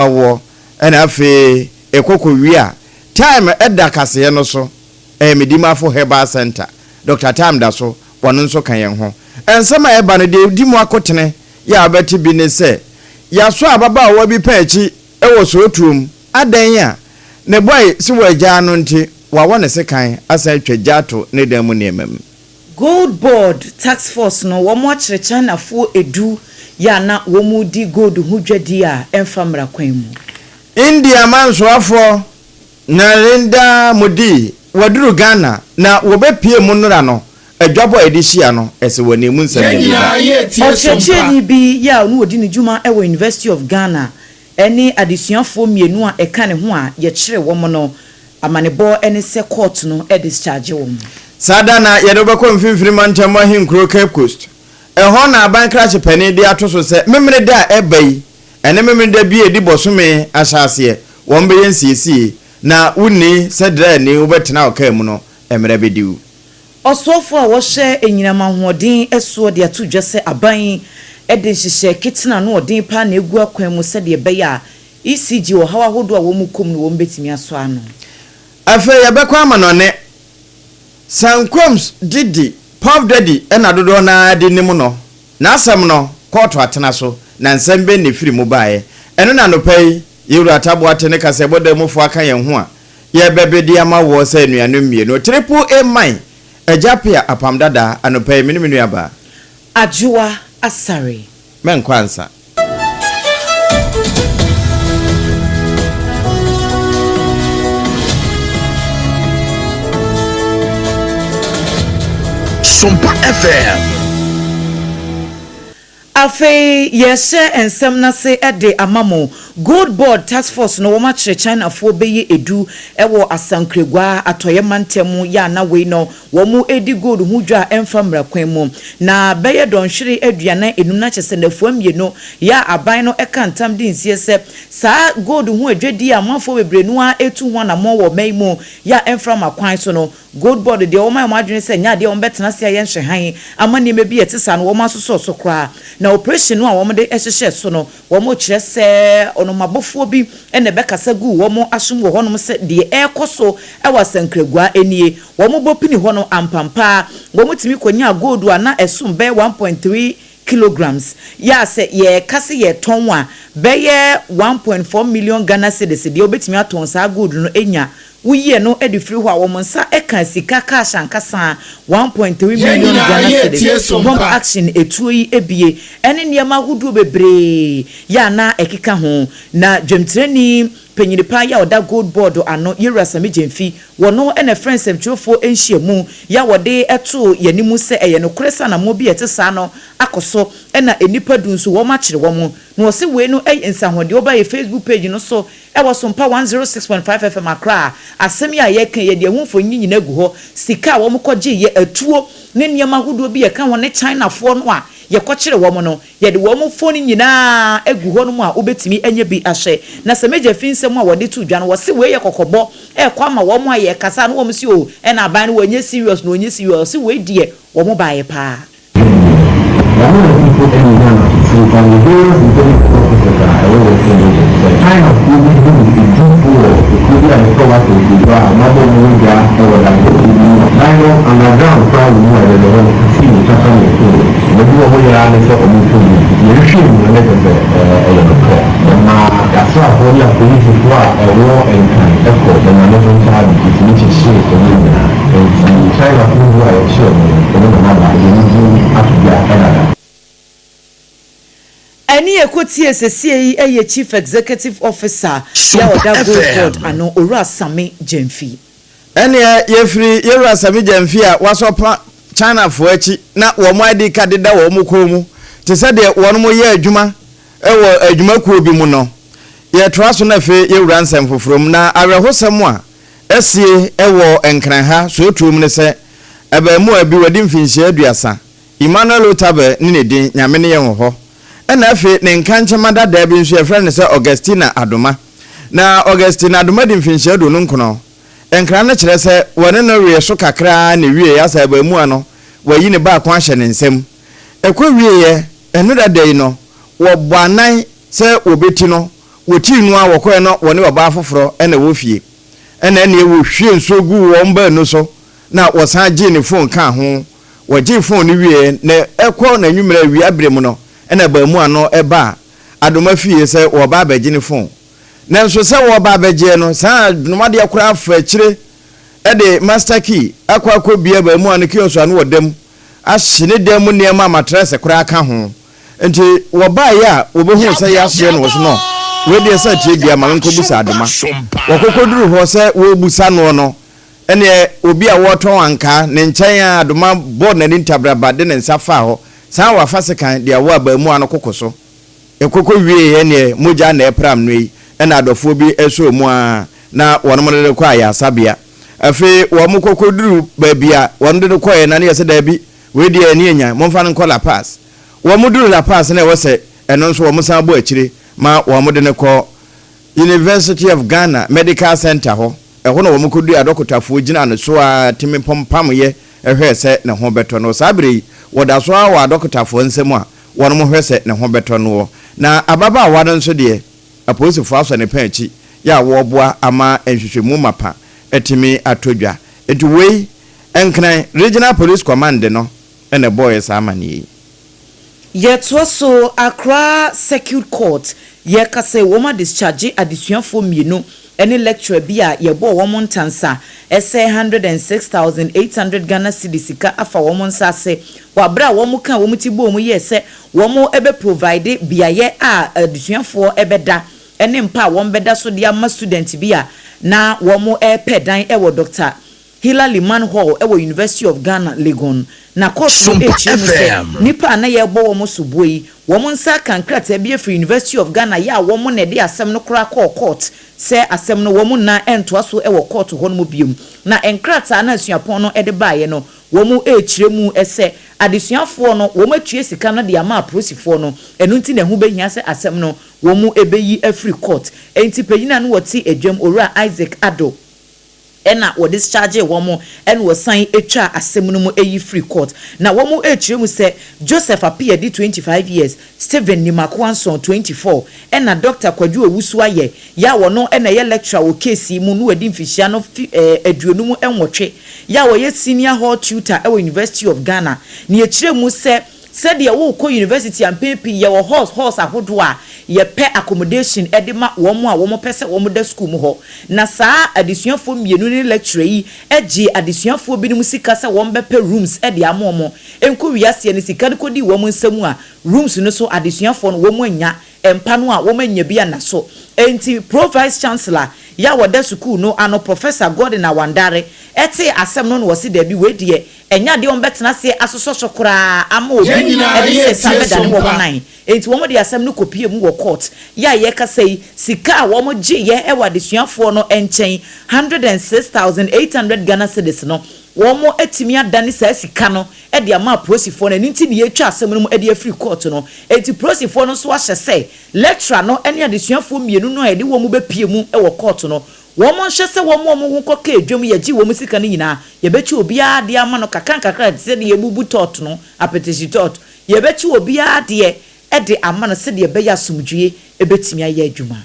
Woɔ ɛna afei ɛkɔ kɔ wie a time ɛda kaseɛ no so ɛyɛ Medimafo Herbal Centre Doctor Time da so wɔno nso ka yɛn ho. Nsɛm a ɛba no deɛ ɛdi mu akotene yɛ a wobɛte bi ne sɛ yɛasɔ ababaawa bi pɛn akyi wɔ sootuom adɛn a ne boy se wɔagyaa no nti wawɔ ne sekan asan atwa gya ato ne dan mu nneɛma mu. Gold Board Task Force no wɔn akyere Chinafoɔ edu yɛ a na wɔn redi gold ho dwadie a ɛmfa mmara kwan mu. India mansoafoɔ Narendra Modi waduru Ghana na wɔbɛpue mu nnora no, adwabɔ a yɛde hyia no, ɛsɛ wɔ emu nsɛm Yɛn yɛde ba. nyinaa yɛretie som pa. Ɔkyerɛkyerɛni bi yɛ a ɔne ɔdi ne dwuma wɔ University of Ghana ne adesuafoɔ mmienu a ɛka ne ho a yɛkyeree wɔn no, amanebɔ ne sɛ kɔɔto no discharge wɔn. Saa da na yɛde wo bɛkɔ Mfimfini Mantam ahenkuro Cape Coast. Ɛhɔ na aban krakye panin de ato so sɛ Memeneda a ɛba yi ne Memeneda bi a ɛdi bɔsome ahyɛaseɛ wɔn bɛyɛ nsiesie na wonni sɛ dra ni wobɛtena wo kaa mu no mmerɛ bɛdi wo. Ɔsoafoɔ a ɔhwɛ anyinam ahoɔden soɔ de ato dwa sɛ aban de nhyehyɛɛ ketena ano ɔden paa na agu akwan mu sɛdeɛ ɛbɛyɛ a ECG ɔhaw ahodoɔ a wɔn kɔ mu no wɔn bɛtumi asɔ ano. Afei yɛbɛkɔ amanɔne. Sankoms Didi, Puff Daddy na dodoɔ no ara de nim no. N'asɛm no, kɔɔto atena so, na nsɛm bɛn na ɛfiri mu baeɛ? Ɛno na anɔpa yi, yɛn Wura Taboate ne kaseɛbɔ danmufoɔ aka yɛn ho a yɛrebɛbe de ama woɔ sɛ anuanom mmienu. Triple A Man, Agya Appiah, Apam Dadaa, anɔpa yi me ne me nuabaa. Adwoa Asare. Mɛnkɔ ansa. Sompa FM. Afei yɛrehyɛ nsɛm no ase de ama mo. Gold Board Task Force no wɔakyerɛ Chinafoɔ bɛyɛ edu wɔ Asankragua, Atɔeɛ mantam mu yɛ a na wei no wɔredi gold ho dwa a ɛmfa mmara kwan mu. Na bɛyɛ dɔnhwere 45 na kyerɛ sɛ nnafua mmienu yɛ a aban no ka ntam di nseɛ sɛ saa gold ho adwadie a amanfoɔ bebree no ara retu ho anammɔn wɔ ɔman yi mu yɛ a ɛmfra mmara kwan so no Gold Board deɛ wɔayɛ wɔn adwene sɛ ɛnyɛ adeɛ a wɔbɛtena ase ayɛ nhwɛhan ama nneɛma bi a ɛte saa no wɔn asosɔ so koraa. Na operation no a wɔde hyehyɛɛ so no, wɔkyerɛ sɛ ɔnomabɔfoɔ bi na ɛbɛkasa guu wɔn asom wɔ hɔnom sɛ deɛ ɛrekɔ so wɔ Asankragua nie. Wɔbɔ pini hɔ no, ampampa ara wɔtumi kɔnyaa gold a na ɛsom bɛyɛ 1.3 kilograms, yɛ a sɛ yɛreka sɛ yɛretɔn a, bɛyɛ 1.4 million Ghana cedis deɛ wobɛtumi atɔn saa gold no anya. Woyi ɛno de firi hɔ a, wɔn nsa ka sika cash ankasa, 1.3 Yɛn million nyinaa Ghana yɛretie cedis, som pump pa. action etuo yi abie, ɛne nneɛma ahodoɔ bebree yɛ a na ɛkeka ho. Na dwamtirani panyini paa yi a ɔda Gold Board ano, Yewura Sammy Gyamfi, Wɔno na ɛfrɛ nsɛmtwerɛfoɔ nhyiamu yi a wɔde too yɛn anim sɛ ɛyɛ nokorɛ sɛ anammɔn bi a ɛte saa no akɔ so na nnipa du nso wɔakyere wɔn. Na wɔse wei no yɛ nsahodeɛ. Woba yɛ Facebook page no so wɔ Sompa 106.5 FM Accra a, asɛm yi a yɛreka yi yɛde ɛho mfonini nyinaa agu hɔ. Sika a wɔkɔgyeeɛ, atuo ne nneɛma ahodoɔ bi a ɛka ho ne Chinafoɔ no a yɛkɔkyere wɔn no, Yɛde wɔn fon nyinaa agu hɔnom a wobetumi anya bi ahwɛ. Na sɛ Major fi nsɛm a wɔde too dwa no, wɔse wei yɛ kɔkɔbɔ ɛrekɔ ama wɔn a yɛrekasa no, wɔn se oh ɛna aban no wɔnyɛ serious na wɔnyɛ serious, wɔse wei deɛ wɔn baeɛ paa. Wɔn a mpo ɛnni Ghana see from the various intelligence offices a ɛwɔ Western Region sɛ Chinafoɔ bi huu edwumfo wɔ ekuro bi a yɛfrɛ hɔ Asankragua a wɔabɔ wɔn ho dwa wɔ dade kɛseɛ bi mu a dan no underground koraa wɔ mu a yɛde hɔ no sii ne kyakya ne ɛtoo no. Wɔn adwuma a wɔyɛ ara ne sɛ wɔtɔ gu. Nti yɛhwehwɛɛ mu no na kyerɛ sɛ ɛyɛ nokorɛ. Yɛmaa y'asraafoɔ ne apolisifoɔ a ɛwɔ Nkran kɔ Nyame so ntaade yɛtumi kyekyee wɔn nyinaa. Nti Chinafoɔ du a yɛkyee wɔn no, wɔn na wɔaba yɛde wɔn din ato dwa dada. Ɛne yɛkɔtie sesie yi yɛ Chief Executive Officer yi a Sompa ɔda Gold Board FM. ano, Owura Sammy Gyamfi. Ɛneɛ yɛfiri Yɛwura Sammy Gyamfi a wasɔ pa Chinafoɔ akyi na wɔn ID card deda wɔn kɔn mu te sɛ deɛ wɔn yɛ adwuma wɔ adwumakuo bi mu no. Yɛtoa so na afei yɛwura nsɛm foforɔ mu. Na awerɛhosɛm a asie wɔ Nkran ha Sootuo mu ne sɛ abaamua bi wadi mfinhyia 30, Emmanuel Otabil ne ne din, Nyame ne yɛn wɔ hɔ. Ɛna afei ne nkankyema dadaa bi nso yɛfrɛ no sɛ Augustina Adoma. Na Augustina Adoma di mfinhyia 29. Nkra no kyerɛ sɛ wɔne no wee so kakra ara na ɛwieeɛ asɛ abaamua no wayi ne baako ahyɛ ne nsam. Ɛkɔ wieeɛ nnora da yi no, wɔbɔ anan sɛ wɔbɛti no. Wɔtii no ara wɔkɔeɛ na wɔne ɔbaa foforɔ na ɛwɔ fie. Ɛna ɛneɛ wɔhwie nsuo guu wɔn baanu so na wɔsan gyee ne phone kaa ho. Wɔgyee phone no wieeɛ na ɛkɔ n'anwummerɛ awia berɛ mu no ɛna abaamua no baa Adoma fie sɛ wɔreba abɛgye ne phone. Nanso sɛ wɔreba abɛgyeɛ no saa Adomadeɛ koraa fa akyire de master key akɔ akɔbue abaamua no kiosk ano wɔ da mu ahye ne dan mu nneɛma a matrɛse koraa ka ho. Nti wɔbaeɛ a wɔbɛhuu sɛ yɛahyeɛ no, wɔse no, wei deɛ sɛ atie dua ma menkɔbusa Adoma. Wɔkɔkɔduruu hɔ sɛ wɔrebusa noɔ no, ɛneɛ obi a wɔretɔn ankaa, ne nkyɛn ara Adoma bɔɔ n'ani ntabraba de ne nsa faa hɔ, saa wafa sekan de awɔ abaamua no koko so. Ɛkɔkɔ wieeɛ ɛneɛ mogya na ɛrepram no yi, ɛna adɔfoɔ bi sɔɔ mu ara na wɔnom de no kɔ ayaresabea. Afei wɔn kɔkɔduruu baabi a wɔn de no kɔeɛ no, na yɛse daabi, wei deɛ ɛne anyan, momfa no nkɔ La Paz. Wɔduru La Paz na ɛwɔ sɛ ɛno nso wɔsan bɔ akyire ma wɔde no kɔ University of Ghana Medical Centre hɔ. Ɛhɔ na wɔkɔdui a dɔkotafoɔ gyinaa no so ara tumi pompameeɛ hwɛɛ sɛ ne ho bɛtɔ no. Saa berɛ yi, wɔda so ara wɔ adɔkotafoɔ nsam a wɔhwɛ sɛ ne ho bɛtɔ noɔ. Na ababaawa no nso deɛ, apolisifoɔ asɔ ne pɛn akyi yɛ a wɔreboa ama nhwehwɛmu mapa atumi atɔ dwa. Enti wei, Nkran Regional Police Command no na ɛbɔeɛ saa amaneɛ yi. Yɛtoa so, Accra Circuit Court, yɛka sɛ wɔn adischarge adesuafoɔ mmienu ne lecturer bi a yɛbɔɔ wɔn ntansa sɛ 106,800 Ghana cedi sika afa wɔn nsa ase wɔ aberɛ a wɔn kaa wɔn ti bɔɔ mu yɛɛ sɛ wɔn bɛ provide beaeɛ a adesuafoɔ bɛda ne mpa a wɔn bɛda so de ama student bi a na wɔn repɛ dan wɔ Doctor Hilla Limann Hall wɔ University of Ghana, Legon. Na kɔɔto no Sompa rekyerɛ mu sɛ FM. nnipa a na yɛrebɔ wɔn soboɔ yi, wɔn nsa aka nkrataa bi afiri University of Ghana yɛ a wɔn na ɛde asɛm no koraa kɔɔ kɔɔt sɛ asɛm no wɔn nna ntoa so wɔ kɔɔto hɔ nom biom. Na nkrataa no a suapɔn no de baeɛ no, wɔn rekyerɛ mu sɛ adesuafoɔ no wɔn atua sika no de ama apolisifoɔ no, ɛno nti na ɛho bɛhia sɛ asɛm no wɔn bɛyi afiri kɔɔt. Enti panyin a na ɔte dwam, Owura Isaac Addo, ɛna wɔ dischargee wɔn ɛna wɔsan twaa asɛm no mu yi firi court. Na wɔn rekyerɛ mu sɛ Joseph Appiah di 25 years, Stephen Nimako Anson 24 ɛna Doctor Kwadwo Owusu Ayɛ yɛ a ɔno na ɛyɛ lecturer wɔ case yi mu na wadi mfihyia no fi ɛɛ 58 yɛ a ɔyɛ senior hall tutor wɔ University of Ghana. Na yɛkyerɛ mu sɛ Sɛdeɛ worekɔ university a mpɛn pii yɛwɔ halls halls ahodoɔ a yɛpɛ accommodation de ma wɔn a wɔpɛ sɛ wɔda sukuu mu hɔ. Na saa adesuafoɔ mmienu ne lecturer yi gyee adesuafoɔ binom sika sɛ wɔbɛpɛ rooms de ama wɔn. Ɛnkɔ wiaseɛ no sika no kɔdii wɔn nsa mu a rooms no so adesuafoɔ no wɔn annya mpa no a wɔn annya bi anna so. Enti Pro Vice Chancellor yɛ a ɔda sukuu no ano Professor Gordon Awandare tee asɛm no na ɔse daabi wei deɛ Ɛnyɛ adeɛ a wɔbɛtena aseɛ asosɔ so koraa ama obi Yɛn nyinaa de yɛ sɛ sa tie bɛdane so wɔn mpa. nan. Enti wɔde asɛm no kɔpuee mu wɔ court. Yɛ a yɛrekasa yi, sika a wɔgyeeɛ wɔ adesuafoɔ no nkyɛn, 106,800 Ghana cedis no, wɔatumi adane saa sika no de ama apolisifoɔ no. Ɛno nti na yɛretwa asɛm no mu de afiri court no. Enti polisifoɔ no nso ahyɛ sɛ lecturer no ne adesuafoɔ mmienu no a yɛde wɔn bɛpue mu wɔ court no, Wɔnhwɛ sɛ wɔn a wɔn ho kɔkaa dwam yɛgyee wɔn sika no nyinaa, yɛbɛkyɛ obiara adeɛ ama no kakrankakra te sɛ deɛ yɛbubu tɔɔt no, apetesi tɔɔt. Yɛbɛkyɛ obiara adeɛ de ama no sɛdeɛ ɛbɛyɛ asomdwoeɛ bɛtumi ayɛ adwuma.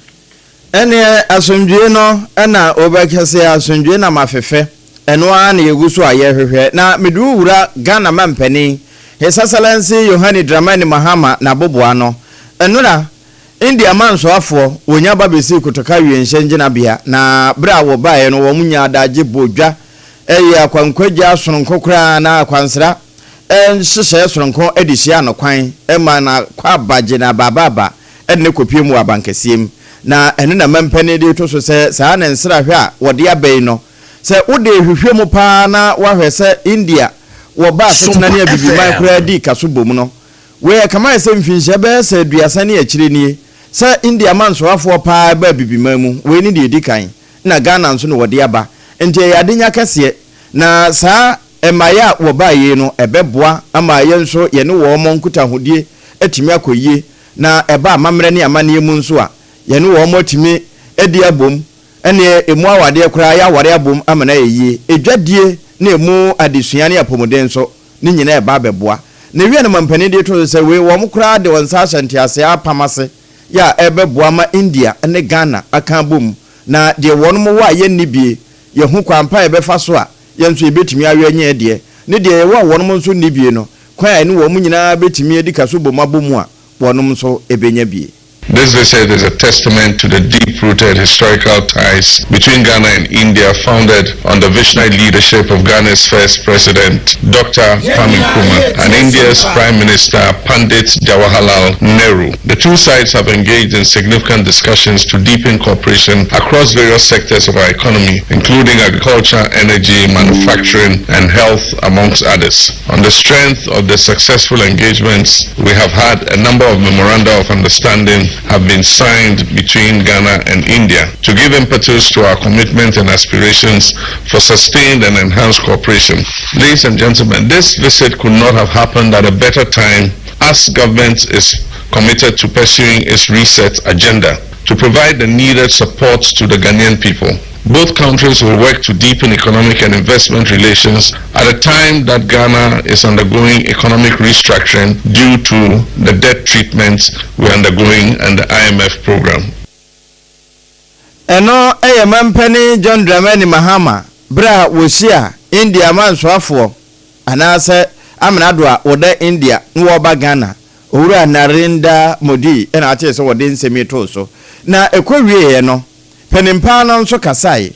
Ɛnneɛ asomdwoeɛ no na wobɛka sɛ asomdwoeɛ nam afefɛ, ɛno ara na yɛgu so a yɛrehwehwɛ. Na mede wo wura Ghana mampanin, His Excellency Yohane Dramani Mahama n'aboboano. Nnora, India amansoafoɔ, wɔnya ba bɛsii Kotoka wienhyɛn gyinabea, na berɛ a wɔbaeɛ no wɔn nyaa adagye bɔɔ dwa, yɛɛ akwankwagya sononko koraa na akwansra nhyehyɛeɛ sononko de hyiaa no kwan ma n'akwaaba gye no abaabaaba de no kɔpue mu wɔ abankɛseɛ mu. Na ɛno na mampanin de reto so sɛ saa ne nsrahwɛ a wɔde aba yi no, sɛ wode rehwehwɛ mu pa ara na woahwɛ sɛ India wɔba asetena ne Sompa Abibiman koraa FM. dii ka so bom no, Wei ɛkame ayɛ sɛ mfinhyia bɛyɛ sɛ aduasa ne akyire nie sɛ India amansoafoɔ paa ɛba Abibiman mu, wei ne deɛ ɛdi kan, na Ghana nso na wɔde aba, nti ɛyɛ adenya kɛseɛ, na saa mmaeɛ a wɔbaeɛ yi no ɛbɛboa ama yɛn nso yɛne wɔn nkutahodie atumi akɔ yie, na ɛba amammerɛ ne amanneɛ mu nso a, yɛne wɔn atumi adi abom, ɛneɛ ɛmu awadeɛ koraa yɛaware abom ama no ayɛ yie, edwadie ne ɛmu adesua ne apɔmuden nso. Ne nyinaa ɛba abɛboa. Na ewia no mampanin de to so sɛ wei wɔn koraa de wɔn nsa ahyɛ nteaseɛ apam ase. yɛ a ɛbɛboa ma India ne Ghana aka abom na deɛ wɔnom wɔ a yɛnni bie, yɛhu kwan pa a yɛbɛfa so a yɛn nso yɛbɛtumi awe anya deɛ, ne deɛ yɛwɔ a wɔnom nso nni bie no, kwan a yɛne wɔn nyinaa bɛtumi adi kaso bom abɔ mu a wɔnom nso bɛnya bie. This visit is a testament to the deep-rooted historical ties between Ghana and India founded on the visionary leadership of Ghana's first president, Dr. Kwame Nkrumah, and India's Prime Minister, Pandit Jawaharlal Nehru. The two sides have engaged in significant discussions to deepen cooperation across various sectors of our economy, including agriculture, energy, manufacturing, and health, amongst others. On the strength of the successful engagements, we have had a number of memoranda of understanding have been signed between Ghana and India to give impetus to our commitment and aspirations for sustained and enhanced cooperation. Ladies and gentlemen, this visit could not have happened at a better time as government is committed to pursuing its reset agenda to provide the needed support to the Ghanaian people. Both countries will work to deepen economic and investment relations at a time that Ghana is undergoing economic restructuring due to the debt treatment we're undergoing and the IMF program. Ɛno yɛ Mampanin John Dramani Mahama berɛ a wɔhyia India amansoafoɔ anaasɛ amrado a wɔda India na wɔreba Ghana, Owura Narendra Modi na atee sɛ wɔde nsɛm yi too so. Na ɛkɔwieeɛ no, Paninpaa no nso kasae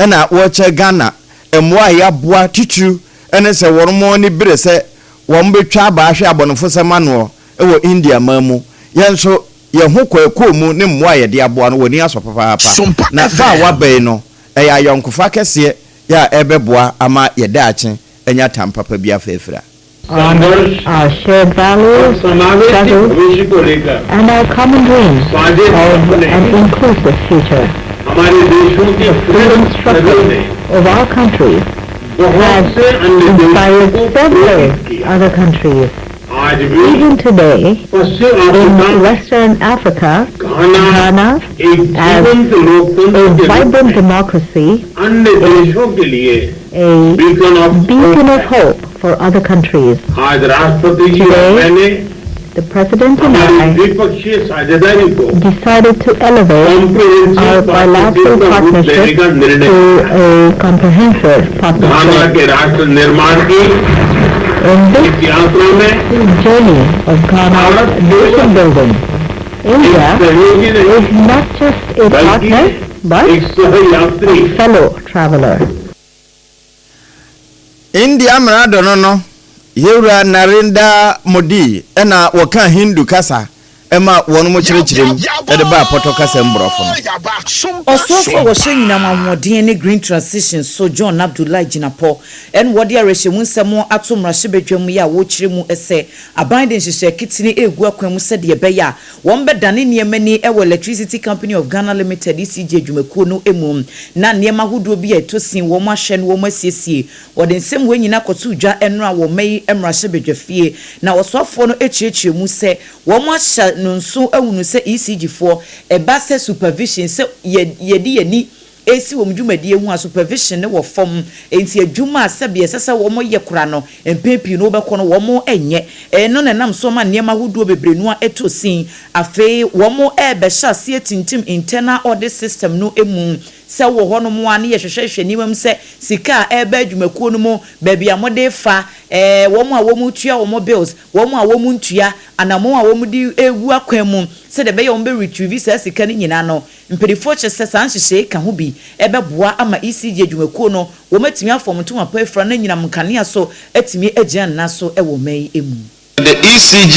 na wɔkyɛ Ghana mmoa a yɛaboa titiriw ne sɛ wɔn ani bere sɛ wɔn bɛtwa aba ahwɛ abɔnefosɛm anoɔ wɔ India man mu. Yɛn nso yɛn ho kɔ ɛkɔɔ mu ne mmoa a yɛde aboa no wɔn ani asɔ papaapa. Na ba a waba yi no ɛyɛ ayɔnkofa kɛseɛ yɛ a ɛrebɛboa ama yɛn daakye anya tam papa bi afirafira. Our shared values, struggles, and our common dreams of an inclusive future. The freedom struggle of our countries has inspired several other countries. Even today, in Western Africa, Ghana, as a vibrant democracy, is a beacon of hope for other countries. Today, the President and I decided to elevate our bilateral partnership to a comprehensive partnership. In this journey of Ghana's nation building, India is not just a partner, but a fellow traveler. India amrado no no, Yewura Narendra Modi na wɔkaa Hindu kasa ma wɔnom kyerɛkyerɛ mu de baa Pɔtɔ kasa mu Borɔfo no. Ɔsoafo a wɔhyɛ anyinam ahoɔden ne Green Transition so John Abdulai Jinapor na wɔde awerɛhyɛmu nsɛm ato mmarahyɛbadwam yi a wɔrekyerɛ mu sɛ aban de nhyehyɛe ketene regu akwan mu sɛdeɛ ɛbɛyɛ a wɔbɛdane nneɛma ani wɔ Electricity Company of Ghana Limited, ECG, adwumakuo no mu na nneɛma ahodoɔ bi a ɛtɔ sin wɔn ahwɛ na wɔn asiesie. Wɔde nsɛm wei nyinaa kɔtoo dwa nnora wɔ May mmarahyɛbadwafie, na ɔsoafoɔ no kyerɛkyerɛ mu sɛ wɔahyɛ no nso ahunu sɛ ECG foɔ ɛba sɛ supervision sɛ yɛde yɛn ani resi wɔn dwumadie ho a supervision no wɔ fam enti adwuma a sɛdeɛ ɛsɛ sɛ wɔyɛ koraa no mpɛn pii no wobɛkɔ no wɔnyɛ. Ɛno na ɛnam so ma nneɛma ahodoɔ bebree no tɔ sin. Afei wɔrebɛhyɛ aseɛ atintim internal audit system no mu Sɛ wɔ hɔnom a na yɛhwehwɛhwehwɛ nneɛma mu sɛ sika a ɛreba adwumakuo no mu, baabi a wɔde refa, ɛɛ wɔn a wɔretua wɔn bills, wɔn a wɔntua, anammɔn a wɔde regu akwan mu sɛdeɛ ɛbɛyɛ a wɔbɛ retrieve saa sika no nyinaa no. Mpanimfoɔ kyerɛ sɛ saa nhyehyɛe yi ka ho bi bɛboa ama ECG adwumakuo no wɔatumi afa wɔn ntoma pa afira na anyinam nkanea so atumi agyina ne nan so wɔ ɔman yi mu. The ECG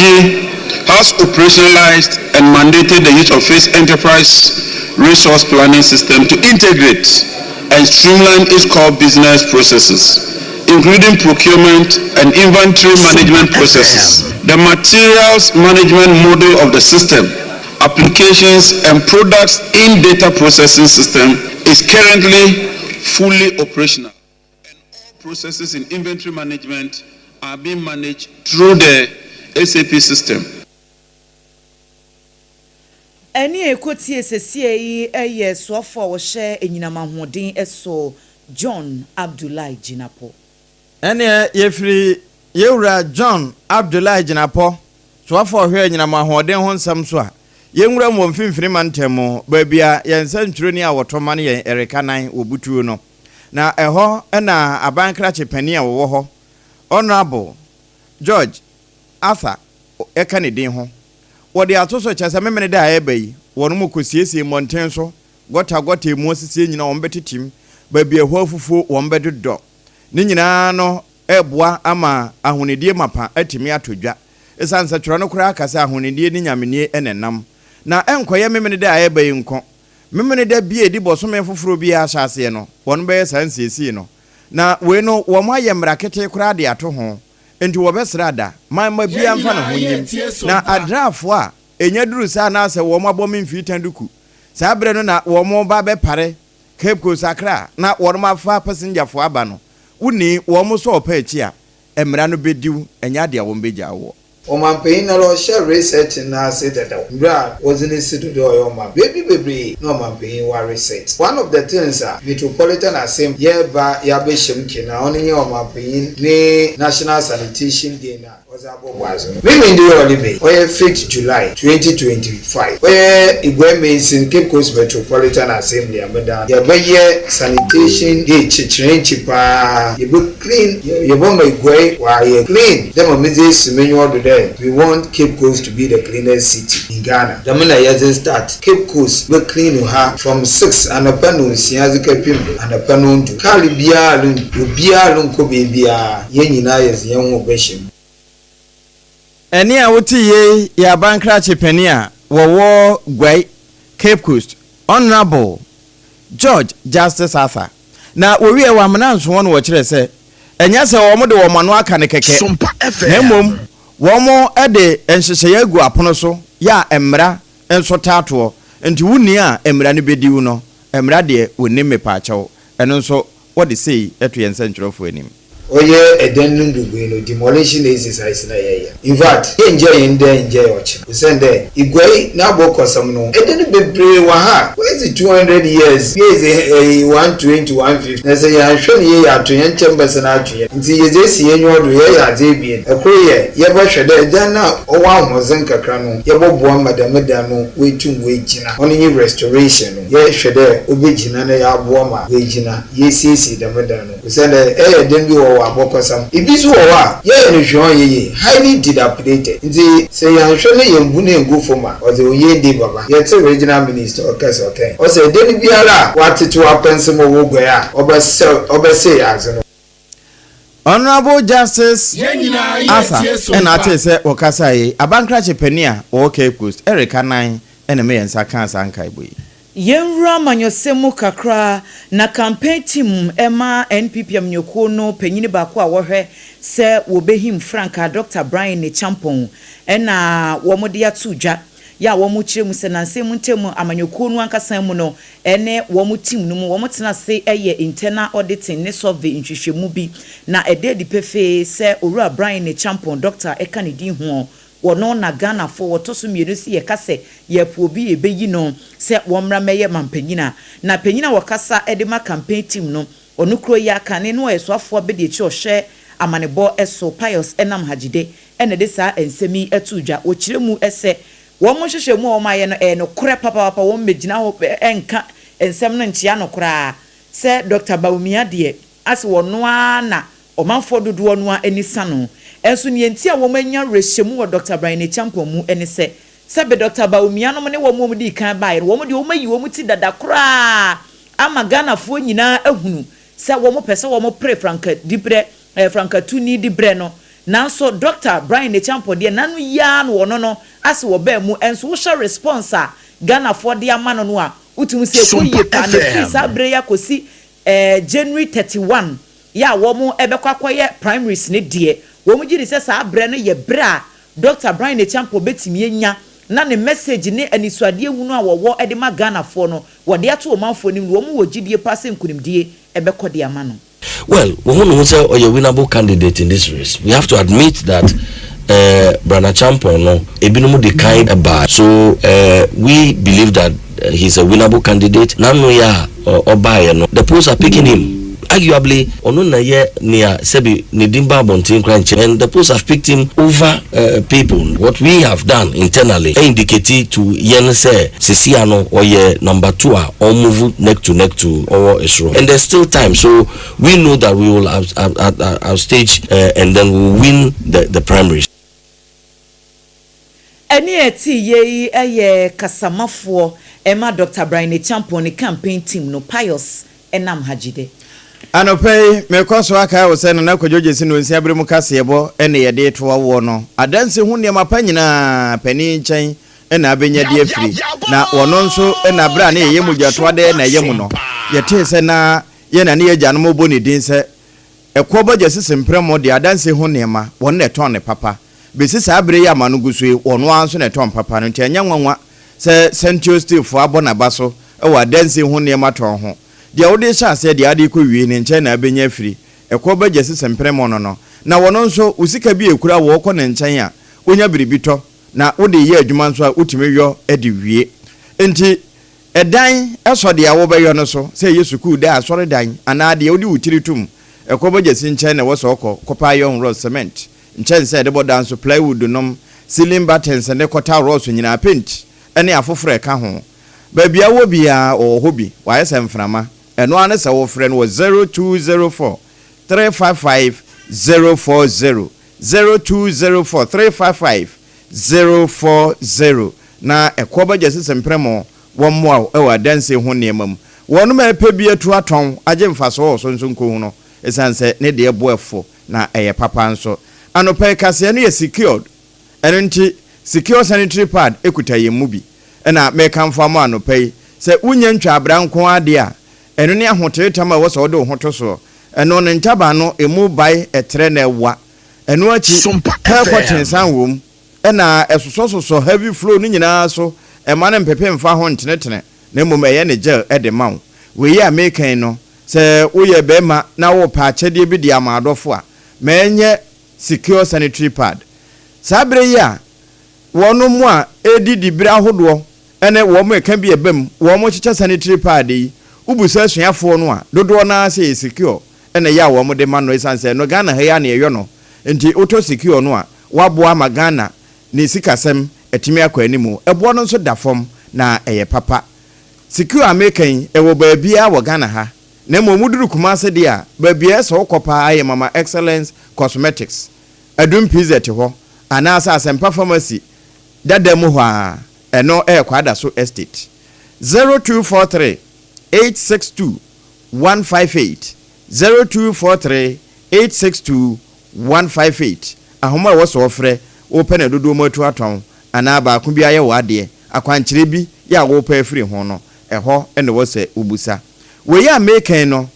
has operationalized and mandated the use of its enterprise resource planning system to integrate and streamline its core business processes, including procurement and inventory management processes. The materials management model of the system, applications and products in data processing system is currently fully operational and all processes in inventory management are being managed through the SAP system. Ɛnne a ɛkɔtie sesie yi yɛ soafoɔ a wɔhyɛ anyinam ahoɔden so John Abdullai Jinapor. Ɛnneɛ yɛfiri Yɛwura John Abdullai Jinapor, soafoɔ a ɔhwɛ anyinam ahoɔden ho nsɛm so a, Yɛnwura mu wɔ mfimfini mantam mu, baabi a yɛn nsɛntwerɛni a wɔtɔ ma no yɛn Erika Nan wɔ butuo no. Na ɛhɔ na aban krakye panin a wɔwɔ hɔ, Honourable George Arthur ka ne din ho. Wɔde ato so kyerɛ sɛ Memeneda a ɛreba yi, wɔn kɔsiesie mmɔnten so, gɔta gɔta emu asisie nyinaa wɔn bɛtetem, baabi a ɛhɔ afufuo wɔn bɛdodɔ. Ne nyinaa no reboa ama ahonidie mapa atumi atɔ dwa. Esiane sɛ twerɛ no koraa ka sɛ ahonidie ne nyamenie na ɛnam. Na ɛnkɔyɛ Memeneda a ɛreba yi nko. Memeneda bi a ɛdi bɔsome foforɔ biara ahyɛaseɛ no, wɔn bɛyɛ saa nsiesie no. Na wei no wɔn ayɛ mmara ketee koraa de ato ho. Enti wɔbɛsrɛ ada, ma mma biara mfa ne ho nnyim. Na adraafoɔ a ɛnya duru saa anaasɛ wɔn abɔ me mfii tan duku, saa berɛ no na wɔn ba bɛpare Cape Coast Accra na wɔn afa pasengyafoɔ aba no, wonni wɔn sɔ ɔpɛ akyi a, mmara no bɛdiw, ɛnyɛ adeɛ a wɔn bɛgyaa woɔ. Ɔmampanyin noara ɔhyɛɛ resetting no ase dadaw mber a wɔdze no si do dɛ ɔyɛ ɔman. Beebi beberee na ɔmampanyin ɔareset. One of the things a Metropolitan Assembly yɛreba yɛabɛhyɛ mu kena ɔno nye ɔmampanyin ne National Sanitation Day no a ɔdze abɔbɔ adze no. Memen dɛ ɔreba yi, ɔyɛ fifth July, 2025, ɔyɛ Iguae Mansin Cape Coast Metropolitan Assembly a meda ano. Yɛbɛyɛ sanitation day kyekyerɛnkye paa, yɛbɛ clean, yɛbɛma Iguae ɔayɛ clean dɛ ma medze esi m'enyiwa do dɛ we want Cape Coast to be the cleanest city in Ghana. Dɛm na yɛdze start, Cape Coast bɛ clean ha from six anapa nonsia dze kɛpem anapa nondu. Kaar biara obiara ronnkɔ beebiara, hɛn nyina yɛdze hɛnho bɛhyɛ mu. Ɛnne a wote yei yɛ aban krakye panin a wɔwɔ Guai, Cape Coast, Honourable George Justice Arthur. Na wɔwieɛ wɔ amena nsoɔ no wɔkyerɛɛ sɛ ɛnyɛ sɛ wɔn de wɔn ano aka no kɛkɛ na mmom wɔn de nhyehyɛeɛ agu apono so yɛ a mmara nso taa toɔ nti wo nni a mmara no bɛdi wo no mmara deɛ wɔnnim mepaakyɛw ɛno nso wɔde sei to yɛn nsɛntwerɛfoɔ anim. Ɔyɛ dan no mbubui no, demolition exercise na yɛyɛ. Infact, yɛnngyae ndɛ nngyae ɔkyena. Osiandɛ Iguayi n'abɔkɔsɛm no, dan beberee wɔ ha a oedzi 200 years, bi edzi ɛyi 120, 150, na sɛ yɛannhwɛ no yie a atoyerɛnkyɛm bɛsan ato hɛn. Ntsi yɛdze esi hɛn enyiwa do yɛyɛ adze ebien. Kor yɛ, yɛbɔhwɛ dɛ dan no a ɔwɔ ahoɔdzen kakra no, yɛbɔboa ma dɛm dan no oetum oegyina. Ɔno nye restoration no. Yɛhwɛ dɛ obegyina na yɛaboa ma oegyina, yesiesie dɛm dan no. Osiandɛ ɛyɛ den bi wɔ wɔ abɔkɔsɛm. Bi so wɔ hɔ a, yɛyɛ no hwee ɔnnyɛ yie, highly dilapidated. Ntsi sɛ yɛannhwɛ na yemmbu no enngu famu a, ɔdze oyiedie bɛba. Yɛtse Regional Minister ɔkasa ɔkãe, ɔse dan biara a wɔatsetsew apɛnsem wɔ Oguai a, ɔbɛsɛw ɔbɛsɛɛ adze no. Honourable Justice Arthur na atee sɛ wɔkasae yi, abankrakye panin a wɔwɔ Cape Coast, Eric Annan na ɛma yɛn nsa kaa saa nkaebɔ yi. Yɛnwura amanyɔsɛm mu kakra, na campaign team ma NPP amanyɔkuo no panyini baako a wɔhwɛ sɛ wɔbɛhim frankaa Dɔkta Brian Acheampong na wɔde ato dwa yɛ a wɔkyerɛ mu sɛ nansa yi mu ntam amanyɔkuo no ankasa mu no ne wɔn team no mu wɔtena ase yɛ internal auditing ne survey nhwehwɛmu bi na ɛda adi pefee sɛ Owura Brian Acheampong Dɔkta ka ne din ho. Wɔno na Ghanafoɔ wɔtɔ so mmienu se yɛka sɛ yɛpo obi yɛbɛyi no sɛ wɔmmra mmɛyɛ mampanyin a, na panyin a wɔkasa de ma campaign team no, ɔno kuro yi ara kane no ɔyɛ soafoɔ abɛdiakyire ɔhwɛ amanebɔ so Pius Enam Hadzide na ɛde saa nsɛm yi too dwa. Wɔkyerɛ mu sɛ wɔn nhwehwɛmu a wɔayɛ no ɛyɛ nokorɛ papaapa wɔn mmɛgyina hɔ nka nsɛm no nkyea no koraa sɛ Dɔkta Bawumia deɛ ase ɔno ara na ɔmanfoɔ dodoɔ no ara ani sa no. Nso nea enti a wɔanya awerɛhyɛmu wɔ Dɔkta Brian Acheampong mu ne sɛ, sɛbe Dɔkta Bawumia nom ne wɔn a wɔdii kan baeɛ no, wɔn deɛ wɔayi wɔn ti dada koraa ama Ghanafoɔ nyinaa ahunu sɛ wɔpɛ sɛ wɔpere franka diberɛ, eh, frankatuni diberɛ no. Nanso Dɔkta Brian Acheampong deɛ, n'ano yi ara na ɔno no ase wɔbaa mu. Nso wohwɛ response a Ghanafoɔ de ama no no a, wotumi sɛ ɛkɔ yie paa. Na ɛfiri saa berɛ yi akɔsi eh, January 31 yɛ a wɔn bɛkɔ akɔyɛ primaries no deɛ, wɔn gye di sɛ saa berɛ no yɛ berɛ a Dɔkta Brian Acheampong bɛtumi anya na ne message ne anisoadeɛ hunu a wɔwɔ de ma Ghanafoɔ no, wɔde ato ɔmanfoɔ anim no, wɔn wɔ gyidie paa sɛ nkunimdie bɛkɔ de ama no. Well, wohu ne ho sɛ ɔyɛ winnable candidate in this race. We have to admit that eh, Brian Acheampong no, ebinom di kan baa. So eh, we believe that eh, he's a winnable candidate. N'ano yɛ a ɔbaeɛ no, the polls are picking him. Arguably, ɔno na ɛyɛ nea sɛbi ne din ba abɔnten koraa nkyɛ and the post have picked him over people. What we have done internally indicate to yɛn sɛ sesia no ɔyɛ number 2 a ɔmove neck to neck to ɔwɔ soro and there's still time so we know that we will out, out, out, outstage and then we will win the, the primaries. Ɛnne a ɛte yie yi yɛ kasamafoɔ ma Dɔkta Bryan Acheampong ne campaign team no, Pius Enam Hadzide. Anɔpa yi, merekɔ so akae wo sɛ Nana Kwadwo Gyesi Nonsia bere mu kaseɛbɔ ne yɛde retoa woɔ no. Adanse ho nneɛma pa nyinaa, panin nkyɛn na abɛnya de afiri. Na wɔno nso na berɛ a na yɛyɛ mogyatoa dɛ na ɛyɛ mu no, yɛtee sɛ na yɛn na ne yɛn agyanom rebɔ ne din sɛ Ɛkoɔ Bɔgya Sisi Mprɛmo de adanse ho nneɛma, wɔn na ɛtɔn ne papa. Besi saa bere yi a m'ano gu so yi, ɔno ara nso na ɛtɔn papa no, nti ɛnyɛ nwanwa sɛ Sentio Steelfoɔ abɔ n'aba so wɔ adansi ho nneɛma tɔn ho. Deɛ wode rehyɛ aseɛ, deɛ wode rekɔwie, ne nkyɛn na abɛnya afiri. Ɛkɔ bɛgya sisi mprɛmɔ no no. Na wɔno nso, wo sika bi a ɛkura wo, wokɔ ne nkyɛn a, wonya biribi tɔ, na wode reyɛ adwuma nso a, wotumi yɔ de wie. Enti, ɛdan sɔ deɛ wobɛyɔ no so, sɛ ɛyɛ sukuu dan, asɔredan, anaa deɛ wode wo tiri tom. Ɛkɔ bɛgya si nkyɛn na ɛwɔ sɛ ɔkɔ kɔpɛ iron rod, cement, Nkyɛnse a yɛde bɔ dan so, plywood nom, ceiling battens ne kɔta rolls nyinaa, paint ne afoforo a ɛka ho. Baabi a wowɔ biara, wɔwɔ hɔ bi. Wɔayɛ sɛ mframa. Ɛno ara ne sɛ wofrɛ no wɔ 0204 355 040, 0204 355 040, na ɛkoɔ bɛgye sese mprɛmo wɔmmoa wo wɔ adansie ho nneɛma mu. Wɔnom a ɛpɛ bi atu atɔn agye mfasoɔ wɔ so nso nkɔhu no, ɛsiane sɛ ne deɛ bo afu. Na ɛyɛ papa nso. Anɔpa yi kaseɛ no yɛ secured. Ɛno nti secure sanitary pad kuta yɛn mu bi. Ɛna mekamfo ama wo anɔpa yi sɛ wonnya ntwaa abira nko ara deɛ a, ɛno ne ahoteretam a ɛwɔ sɛ wode wo ho to soɔ. Ɛno ne ntaban no ɛmu bae, ɛtrɛ na ɛwa. Ɛno akyi, hair cotton san wɔ mu. Ɛna ɛsosɔsosɔ heavy flow no nyinaa so, ɛmma no mpepe mfa ho ntenetene na mmom ɛyɛ ne gel de ma wo. Wei a meka yi no, Sɛ woyɛ barima na worepɛ akyɛdeɛ bi de ama adɔfo a, ma ɛnyɛ Secure Sanitary Pad. Saa berɛ yi a wɔnom a ɛredi dibere ahodoɔ ne wɔn a ɛka bi ɛba mu, wɔkyekyɛ sanitary pad yi, wobisa asuafoɔ no a, dodoɔ no ara sɛ ɛyɛ Secure na ɛyɛ a wɔde ma no ɛsiane sɛ ɛno Ghana ha yi ara na yɛyɔ no nti wotɔ Secure no a, woaboa ama Ghana ne sikasɛm atumi akɔ anim. Ɛboɔ no nso da fam na ɛyɛ papa. Secure a meka yi, ɛwɔ baabiara wɔ Ghana ha, na mmom woduru Kumase deɛ a, baabi a ɛsɛ sɛ wokɔ paa yɛ Mama Excellence Cosmetics, Adum PZ hɔ, anaasɛ Asɛmpa Pharmacy dada mu hɔ ara, ɛno yɛ Kwadaso Estate. 0243 862 158, 0243 862 158, Ahoma a ɛwɔ sɛ wɔfrɛ, wopɛ no dodoɔ mu atu atɔn, anaa baako bi ayɛ wo adeɛ, akwankyerɛ bi yɛ a worepɛ afiri ho no, ɛhɔ na ɛwɔ sɛ wobisa. Wei a mereka yi no,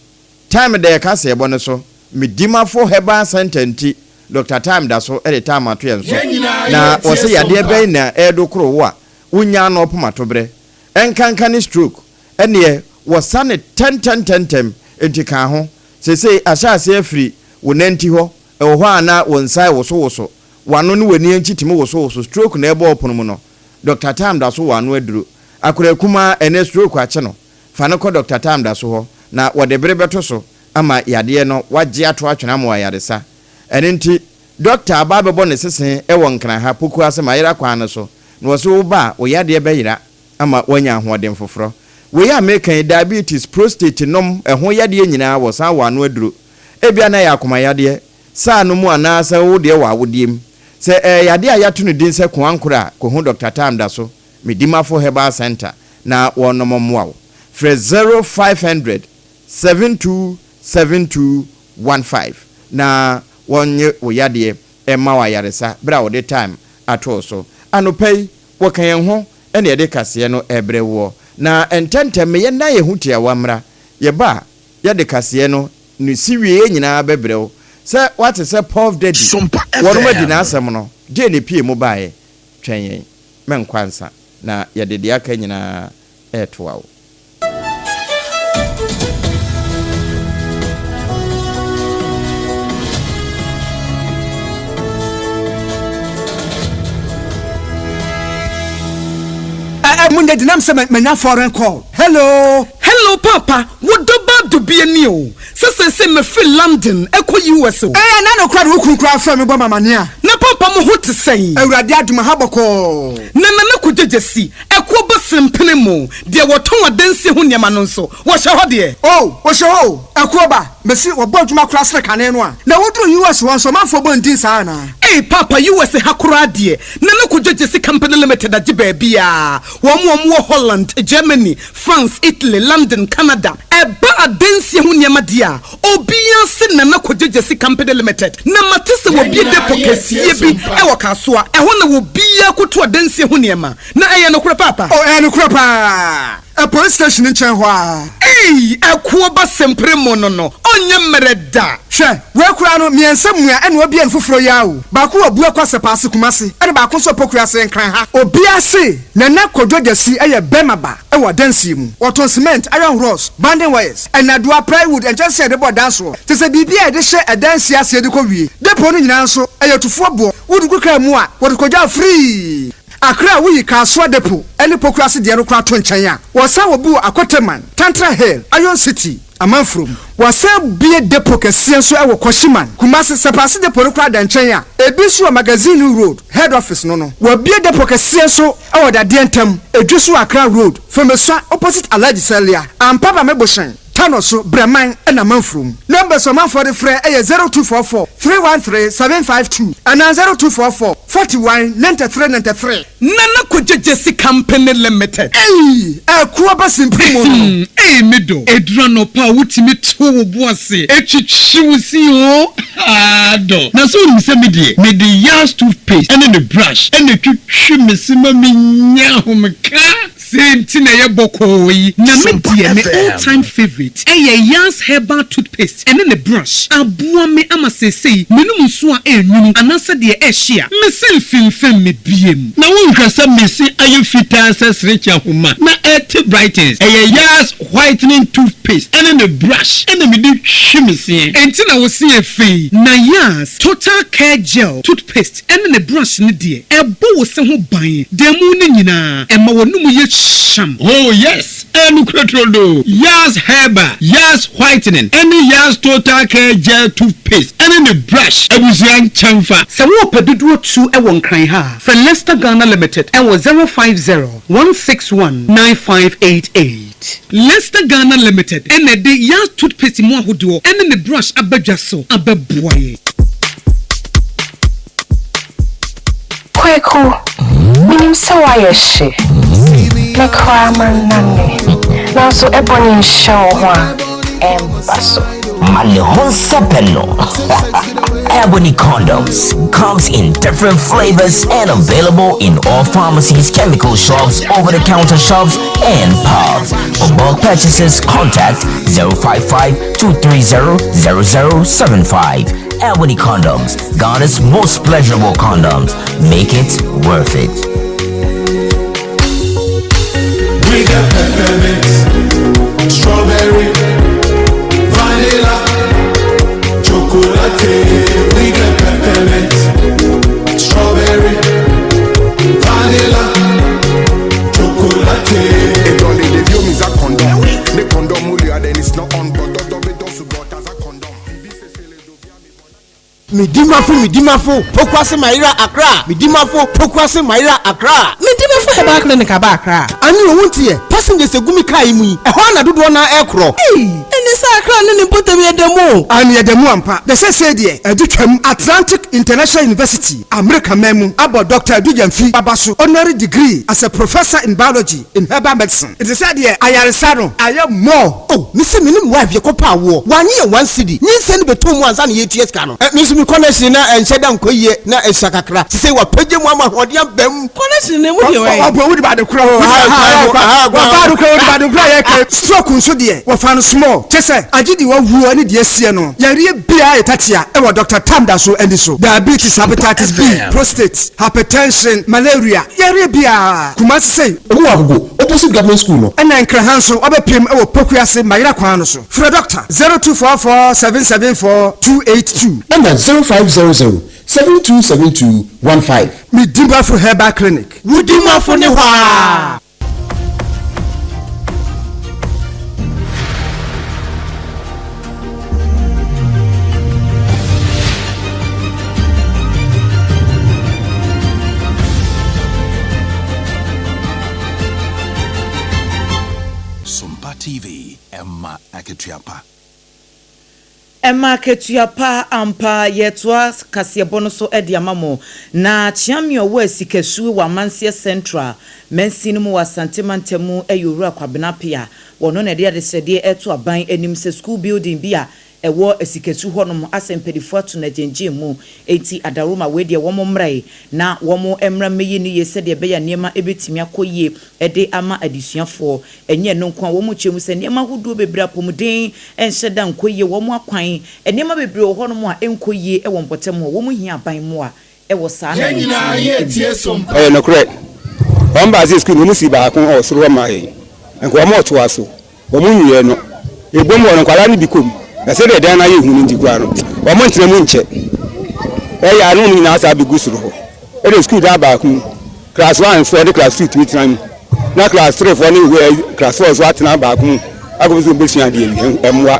Time da yɛ kaseɛbɔ no so, me Dimafo Herbal Centre nti, Doctor Time da so de time ato yɛn so. Na wɔse yadeɛ bɛn na ɛredokoro wo a wonnya ano ɔpomatoberɛ, ɛnkanka ne stroke, ɛnneɛ wɔsa no tɛntɛntɛntɛm, enti ka ho. Seesei ahyɛ aseɛ afiri wo nanti hɔ, ɛwɔ hɔ a na wo nsa rewosowoso, w'ano ne w'ani akyi tumi wosowoso, stroke na ɛrebɔ wo pono mu no, Dɔkta Tam da so wɔ ano aduro. Akwadaa kumaa, ɛnnɛ stroke akye no, fa no kɔ Dɔkta Tam da so hɔ na wɔde bere bɛto so ama yadeɛ no wagye ato atwene ama wo ayaresa. Ɛno nti, dɔkta aba abɛbɔ ne sese wɔ Nkran ha, Pokuase, Mayera kwan no so, na ɔse wo ba a, wo yadeɛ bɛyera ama woanya ahoɔden foforɔ. Wei a meka yi, diabetes, prostate nom, ɛho yadeɛ nyinaa wɔsan wɔ ano aduro. Ebia na ɛyɛ akoma yadeɛ, saa no mu anaasɛ wo deɛ wɔ awodeɛ mu. Sɛ ɛyɛ yadeɛ a yɛato no din sɛ koankorɛ a, kɔhu Dɔkta Tam da so, Medimafo Herbal Centre, na wɔnom mmoa wo. Frɛ 0500 72 72 15 na wɔnnye wo yadeɛ mma wo ayaresa berɛ a wɔde time ato wo so. Anɔpa yi, wɔka yɛn ho na yɛde kaseɛ no rebrɛ woɔ. Na ntɛntɛm me yɛnnan yɛn ho tiawa mmra. Yɛba a, yɛde kaseɛ no ne siwieɛ nyinaa bɛbrɛ wo. Sɛ woate sɛ Puff Daddy wɔnom adi n'asɛm no, deɛ na ɛpue mu baeɛ? Twɛn yɛn, mɛnkɔ ansa na yɛde deɛ aka nyinaa retoa wo. Eh eh, munya di nam sɛ manya foreign call. Hello. Hello paapa, wo dɔ ba dubia nie. amaneɛ o, sɛ seesei mafiri London kɔ US o. Ɛyɛ na nokorɛ de wo kunu koraa frɛ me bɔ me amaneɛ a. Na papa mo ho te sɛn? Awurade adom aha bɔkɔɔ. Na Nana Kwadwo Gyasi, ɛkoɔ ba Sempene mu, deɛ wɔtɔn adansie ho nneɛma no nso, wɔhyɛ hɔ deɛ? Oh, wɔhyɛ hɔ o, ɛkoɔ ba, mese wɔbɔ adwuma koraa sene kane no a. Na woduru US hɔ nso ɔmanfoɔ bɔ ndin saa anaa? Ei paapa US ha koraa deɛ, Nana Kwadwo Gyasi Company Limited agye baabiara. Wɔn a wɔwɔ Holland, Germany, France, Italy, London, Canada. Ɛba adansie ho nneɛma deɛ a, obiara se Nana Kwadwo Gyasi Company Limited. Na mate sɛ wɔabue depot kɛseɛ bi wɔ Kasoa. Ɛhɔ na obiara kɔtu adansie ho nneɛma. Na ɛyɛ nokorɛ paapa? Oh, ɛyɛ nokorɛ paa. Ɛ police station no nkyɛn hɔ ara. Ei, ɛkoɔ ba sempere mo no no, ɔnyɛ mmerɛ da. Hwɛ, wei koraa no, mmiɛnsa mua ɛna wabue no foforɔ yi ara o. Baako wɔ Buakwa Sɛpaase Kumasi, ɛna baako nso wɔ Pokuase Nkran ha. Obiara se Nana Kwadwo Gyasi yɛ bɛrima ba wɔ adansie mu. Wɔtɔn cement, iron rods, bonding wires, nnadewa, plywood, nkyɛnsee a yɛde bɔ dan soɔ, kyerɛ sɛ biribiara a yɛde hyɛ adansie aseɛ de kɔ wie. Depot no nyinaa nso, ɛyɛ tufoɔ boɔ. Wode gu kaa mu a, wɔde kɔgya wo free. Accra a woyi Kasoa Depot ne Pokuase deɛ no koraa to nkyɛn a, wɔsan wɔ bi wɔ Akoteman, Tantra Hill, Iron City, Amanfurom. Wɔasan abue depot kɛseɛ nso wɔ Kwashiman, Kumasi. Sɛpaase depot no koraa da nkyɛn a, ebi nso wɔ Magazine Road, Head Office no no. Wɔabue depot kɛseɛ nso wɔ Dadeɛ Ntam, Edweso Accra Road, Femesua opposite Alhaji Salia, Ampaba Mebohyɛn. Tano so, Brɛman na Amanfurom. Numbers a ɔmanfoɔ de frɛ yɛ 0244 313 752 anaa 0244 41 93 93. Nana Kwadwo Gyasi Company Limited. Ei! Ɛko aba simpiri mu no. Hmm ei me dɔ. Ɛduru anɔpa a wotumi to wo bo ase twitwi wo se oo haa dɔ. Na sɛ wonim sɛ me deɛ mede Yas toothpaste ne ne brush na ɛtwitwi me se ma menya ahomeka. Sei nti na ɛyɛ bɔkɔɔ yi. Na me deɛ me all time favourite ɛyɛ Yas herbal toothpaste ɛne ne brush. Aboa me ama seesei menom nsuo a ɛnwunu anaasɛ deɛ ɛhye a, me se mfimfam me biem. Na wonhwɛ sɛ me se ayɛ fitaa sɛ serekye ahoma na ɛte brightens. Ɛyɛ Yas whitening toothpaste ɛne ne brush ɛna mede twi me seɛ. Enti na wo se yɛ fɛ yi. Na Yas total care gel toothpaste ɛne ne brush no deɛ, ɛbɔ wo se ho ban da mu no nyinaa, ɛma w'anomu yɛ hyam. Oh yes, ɛyɛ nokorɛ turodoo, Yas Herbal, Yas Whitening ɛne Yas Total Care Gel Toothpaste ɛne ne brush abusua nkyɛnfa. Sɛ worepɛ dodoɔ tu wɔ Nkran ha a, frɛ Lester Ghana Limited wɔ 050 161 9588. Lester Ghana Limited na ɛde Yas Toothpaste mu ahodoɔ ne ne brush aba dwa so abɛboa yɛn. Kweku, menim sɛ woayɛ hye. Me koraa mannane. Nanso ɛbɔ ne nhyɛ wo ho a, ɛmba so. Ma ne ho nsɛpɛ no. Ebony condoms comes in different flavors and available in all pharmacies, chemical shops, over-the-counter shops, and pubs. For bulk purchases, contact 055 230 0075. Ebony condoms, Ghana's most pleasurable condoms. Make it worth it. We got peppermint, strawberry, vanilla, chocolate. We got peppermint, strawberry, vanilla, chocolate. It only the view is a condom. The condom then it's not on, but as a condom. Medimafo Medimafo Pokuase Mayera Accra Medimafo Pokuase Mayera Accra. Medimafo Herbal Clinic aba Accra. Ane o wonteɛ? Passengers egu me car yi mu yi, ɛhɔ ara na dodoɔ no ara ɛrekorɔ. Ei! Ɛnne sɛ Accra ne ne mpɔtam yɛ da mu o. Aane ɛda mu ampa. Na seesei deɛ ɛde twam. Atlantic International University, Amerika man mu, abɔ Doctor Adu Gyamfi aba so honorary degree as a Professor in Biology in Herbal Medicine. Nti sɛ deɛ ayaresa no ayɛ more. Oh me se me ne me wife yɛkɔ pɛ awoɔ wanye yɛn one cedi nyinsɛn no bɛtɔɔ mu ansa na yɛtua sika no eh me nso me connection na ɛnhyɛ da nkɔ yie na ɛsua kakra sesei wapagya mu ama ahoɔden aba mu. Connection no emu deɛ wɛn. Ɔbɔ wodi baade korɔ wɔfa ade korɔ wodi baade korɔ yɛ kɛ stroke nso deɛ wɔfa no small kyɛ sɛ agye deɛ wawuo ne deɛ asie no yareɛ biara yɛ tatia ɛwɔ Doctor Tam da so ani so diabetes hepatitis B prostate hypertension malaria yareɛ biara Kumasi sei. Ɔmo wɔ Agogo opposite government school no. Ɛna Nkraha nso wabɛpem wɔ Pokuase Mayera kwan no so. Frɛ Dɔkta, 0244 774 282. Ɛna 0500 7272 15. Medimafo Herbal Clinic. Wo dimafo ne hɔ aa. Ɛma akatua pa. Ɛma akatua pa ampa. Yɛtoa kaseɛbɔ no so de ama mo. Na Kyeame a ɔwɔ Asikasuo wɔ Amanseɛ Central mansin no mu wɔ Asante mantam mu yɛ Owura Kwabena Appiah. Ɔno na ɛde adesrɛdeɛ reto aban anim sɛ sukuu building bi a ɛwɔ Asikasu hɔnom asɛ mpaninfoɔ ato no agyengyen mu. Enti adaworoma wei deɛ wɔn mmrae na wɔn mmra mmɛyi no yie sɛdeɛ ɛbɛyɛ a nneɛma bɛtumi akɔ yie de ama adesuafoɔ. Ɛnyɛ ɛno nko ara, wɔkyerɛ mu sɛ nneɛma ahodoɔ bebree, apɔmuden nhyɛ da nkɔ yie, wɔn akwan, nneɛma bebree wɔ hɔnom a ɛnkɔ yie wɔ mpɔtam hɔ. Wɔhia aban mmoa wɔ saa Yɛn nyinaa nnawɔtwe yi yɛretie mu. Sompa. Ɛyɛ nokorɛ, wɔn baa sɛ sukuu no wɔn sii baako wɔ soro hɔ maa yɛn, nka wɔn retoa so, wɔn nwieɛ no, ɛbom hɔ no nkwadaa no bi kɔ mu, na sɛdeɛ dan no ayɛ hu no nti koraa no, wɔn ntena mu nkyɛ, ɛyɛ a na wɔn nyinaa saa bɛgu soro hɔ, ɛna sukuu dan baako mu. Class one foɔ ne class two tumi tena mu na class three foɔ ne class four nso atena baako mu akɔpɛ sɛ wɔbɛsua adeɛ bi mmoa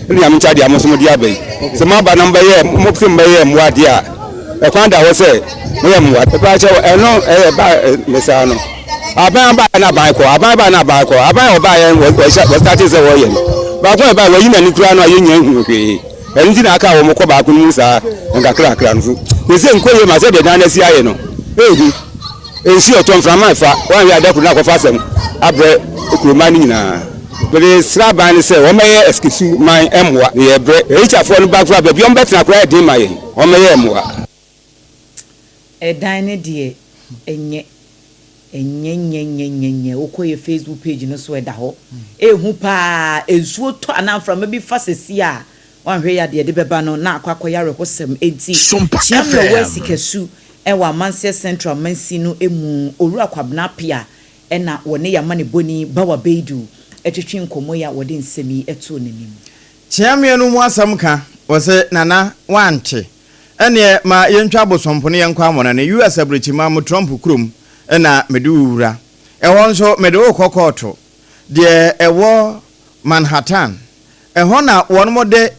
ɛne nyame nkyɛ adeɛ a mo nso mode aba yi sɛ moaba na mobɛyɛ mo sɛ mobɛyɛ mmoa adeɛ a ɛkwan da hɔ sɛ moyɛ mmoa ɛpɛ akyɛ ɛno ɛyɛ ba ne saa no aban ba na aban kɔ aban ba na aban kɔ aban a ɔbaeɛ wɔstate sɛ wɔyɛ no baako a ɛbaeɛ wɔyi n'ani koraa no a yɛnya hu hwee Ɛno nti na aka a wɔkɔ baako no mu saa nkakrakra no so. Seesei nkɔ yie ma sɛdeɛ dan no asi ayɛ no, ɛyɛ hu. Nsuo ɛtɔ, mframa ɛfa, woanhwɛ a da koro no akɔfa asɛm abrɛ kuro mma no nyinaa. Mede srɛ aban no sɛ wɔmmɛyɛ Askisu man mmoa na yɛrebrɛ. Eritreafoɔ no ba koraa a, baabi a wɔbɛtena koraa yɛ den ma yɛn. Wɔmmɛyɛ mmoa. Ɛdan no deɛ ɛnyɛ ɛnyɛ nyɛ nyɛ nyɛ nyɛ wokɔ yɛ Facebook page no so ɛda hɔ ɛhu paa nsuo tɔ anaa mframa bi fa sɛsi a wanhwɛ yɛ adeɛ de bɛba no na akɔ akɔyɛ awerɛhosɛm enti Sompa kyea me ɔwɔ FM. Asikasu ɛwɔ Amanseɛ Central mansin no mu Owura Kwabena Appiah ɛna wɔne yɛ amanebɔni Bawa Beidu ɛtwetwe nkɔmmɔ yi a wɔde nsɛm yi ɛtoo n'anim. Kyea me no mu asɛm ka, ɔse Nana wante. Ɛneɛ ma yɛntwa abosompo no yɛnkɔ amɔnane, US aburokyima mo Trump kurom na mede wo wura. Ɛhɔ nso mede wo rekɔ kɔɔto, deɛ ɛwɔ Manhattan. Ɛhɔ na wɔnom de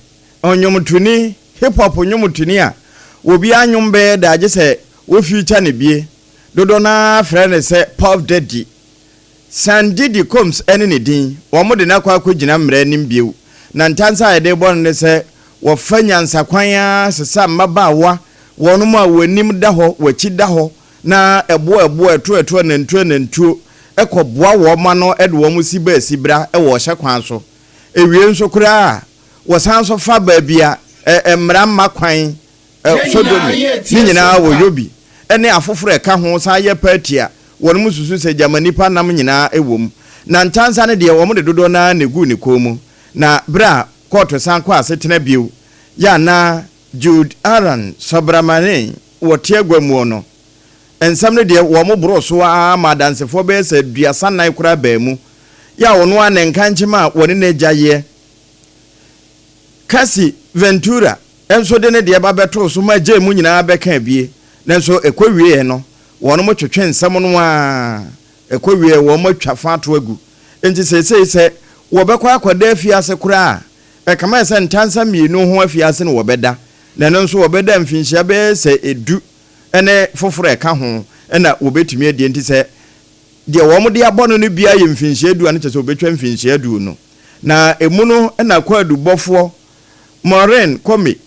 nnwomtoni, hip hop nnwomtoni a obiara nnwom bɛyɛ dɛ agye sɛ wo feature no bie, dodoɔ no ara frɛ no sɛ Puff Daddy. Sean Diddy Combs ne ne din, wɔde no akɔ akɔgyina mmara anim bio, na ntansa a yɛde rebɔ no ne sɛ wɔfa nyansakwan ara sesa mmabaawa, wɔnom a wɔn anim da hɔ, wɔn akyi da hɔ, na ɛboɔ ɛboɔ, ɛtoɔ ɛtoɔ, anantuo anantuo, kɔboa wɔn ano de wɔn si ba asi bra wɔ ɔhyɛ kwan so. Ɛwie nso koraa a, wɔsan nso fa baabi a mmara mma kwan Sodomi, ne nyinaa wɔ Yobi ne afoforo a ɛka ho san yɛ party a wɔnom susu sɛ gyama nnipa nam nyinaa wɔ mu. Na ntansa no deɛ wɔn de dodoɔ no ara na ɛguu ne kɔn mu. Na berɛ a kɔɔto san kɔɔ asetena bio yɛ a na Jude Aaron Subramanian wɔ te agua muo no, nsɛm no deɛ wɔn boroo so ara ma adansefoɔ bɛyɛ sɛ aduasa nan koraa baa mu yɛ a ɔno ara ne nkankyema a wɔne n'agya yɛ Cassie Ventura nso de ne deɛ ba bɛtoo so ma gyee mu nyinaa bɛkaa bie, nanso ɛkɔwieɛ no, wɔnom twetwe nsɛm no ara, ɛkɔwieɛ wɔn atwa fa ato agu. Enti seesei sɛ wɔbɛkɔ akɔda afiase koraa a, ɛkame ayɛ sɛ ntansa mmienu ho afiase na wɔbɛda, na ɛno nso wɔbɛda mfinhyia bɛyɛ sɛ du ne foforɔ a ɛka ho na wɔbɛtumi adi. Enti sɛ deɛ wɔde abɔ no no biara yɛ mfinhyia du a, na kyerɛ sɛ wɔbɛtwa mfinhyia aduonu. Na emu no na kwaadubɔfoɔ Maureen Comey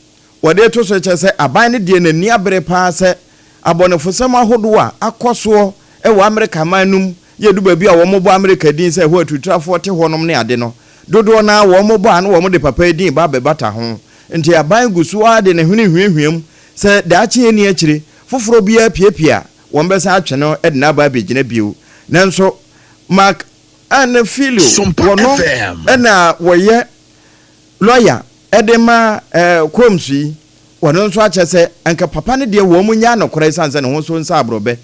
wɔde reto so kyerɛ sɛ aban no deɛ n'ani abere paa sɛ abɔnefosɛm ahodoɔ a akɔ soɔ wɔ Amerika man no mu yɛ du baabi a wɔbɔ Amerika din sɛ ɛhɔ atutrafoɔ te hɔnom ne ade no, dodoɔ no ara wɔbɔ a na wɔde papa yi din ba abɛbata ho. Nti aban gu so ara de ne hwene huahua mu sɛ daakye ɛnni akyire foforɔ biara piapia a wɔbɛsan atwe no de no aba abɛgyina bio. Nanso Mark Anne Filio Sompa wɔno FM. na wɔyɛ Lɔya de ma Combs yi, ɔno nso akyerɛ sɛ anka papa no deɛ wɔn nyaa no koraa ɛsiane sɛ ne ho so nsa aborɔbɛ,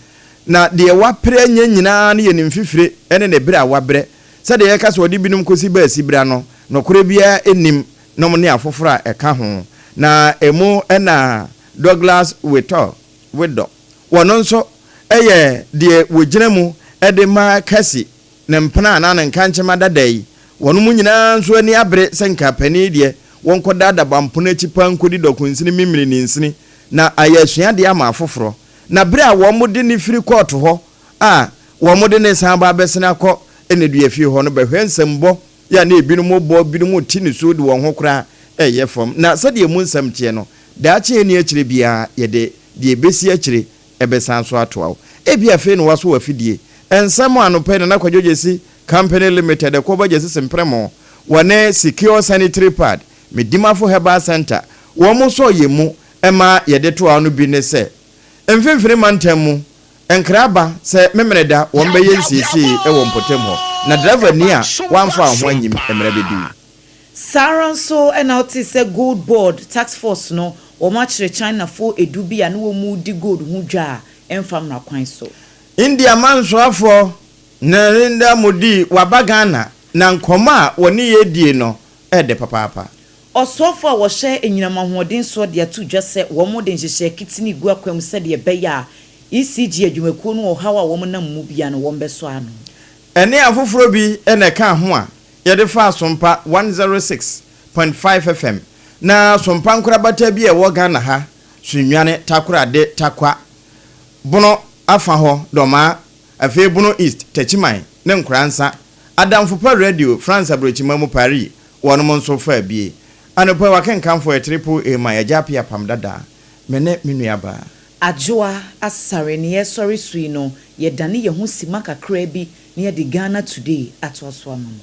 na deɛ wapere anya nyinaa no yɛ ne mfifire ne ne berɛ a wabrɛ. Sɛdeɛ yɛka sɛ ɔde binom kɔsi baa sibra no, nokorɛ biara nnim nom ne afoforɔ a ɛka ho, na ɛmu na Douglas Whittor, Widor, ɔno nso yɛ deɛ wɔgyina mu de ma Cassie ne mpena anaa ne nkankyema dada yi, wɔnom nyinaa nso ani abere sɛ nka panin yi deɛ wɔnkɔda adabampono akyi paa nkɔdi dɔkonsini memene ne nsini na ayɛ asuadeɛ ama afoforɔ. Na berɛ a wɔde no firi kɔɔto hɔ a wɔde no resan aba abɛsene akɔ nneduafie hɔ no bɛhwɛ nsɛmbɔ. Yɛ a na ebinom bɔ, ebinom te nisuo de wɔn ho koraa reyɛ fam. Na sɛdeɛ emu nsɛm teɛ no, daakye a ɛnni akyire biara, yɛde deɛ ɛbɛsi akyire bɛsan so atoa wo. Ebia afei na woaso w'afidie. Nsɛm a anɔpa yi Nana Kwadwo Gyasi Company Limited, Ɛkoɔba Gyasi Sempremo, wɔne Secure Sanitary Pad, Medimafo Herbal Centre, wɔn sɔɔ yɛn mu ma yɛde toaa no bi ne sɛ, Mfimfini Mantam mu, Nkra aba sɛ Memeneda wɔn bɛyɛ nsiesie wɔ mpɔtam hɔ, na driver ni a wamfa wo ho anyim mmara bɛdi wo. Saa ara nso na wotee sɛ Gold Board Task Force no, wɔakyere Chinafoɔ edu bi a na wɔredi gold ho dwa a ɛmfa mmara kwan so. India mansoafoɔ Narendra Modi waba Ghana na nkɔmmɔ a wɔne yɛ die no ɛɛdɛ papaapa. Ɔsoafo a wɔhyɛ anyinam ahoɔden soɔ de ato dwa sɛ wɔde nhyehyɛɛ ketene regu akwan mu sɛdeɛ ɛbɛyɛ a ECG adwumakuo no ɔhaw a wɔn nam mu biara no wɔbɛsɔ ano. Ɛne afoforɔ bi na ɛkaa ho a yɛde faa Sompa 106.5 FM na Sompa nkorabata bi a ɛwɔ Ghana ha, Sunyani, Takoradi, Tarkwa, Bono afa hɔ, Dɔmaa, afei Bono East, Techiman ne Nkoransa, Adamfo Pa Radio, France aburokyima mu Paris, wɔnom nso faa bie. Anɔpa yi w'akenkanfoɔ yɛ Triple A man, Agya Appiah Apam Dadaa, me ne me nua baa. Adwoa Asare ne yɛresɔre so yi no, yɛdane yɛn ho simma kakraa bi na yɛde Ghana Today atoa so ama mo.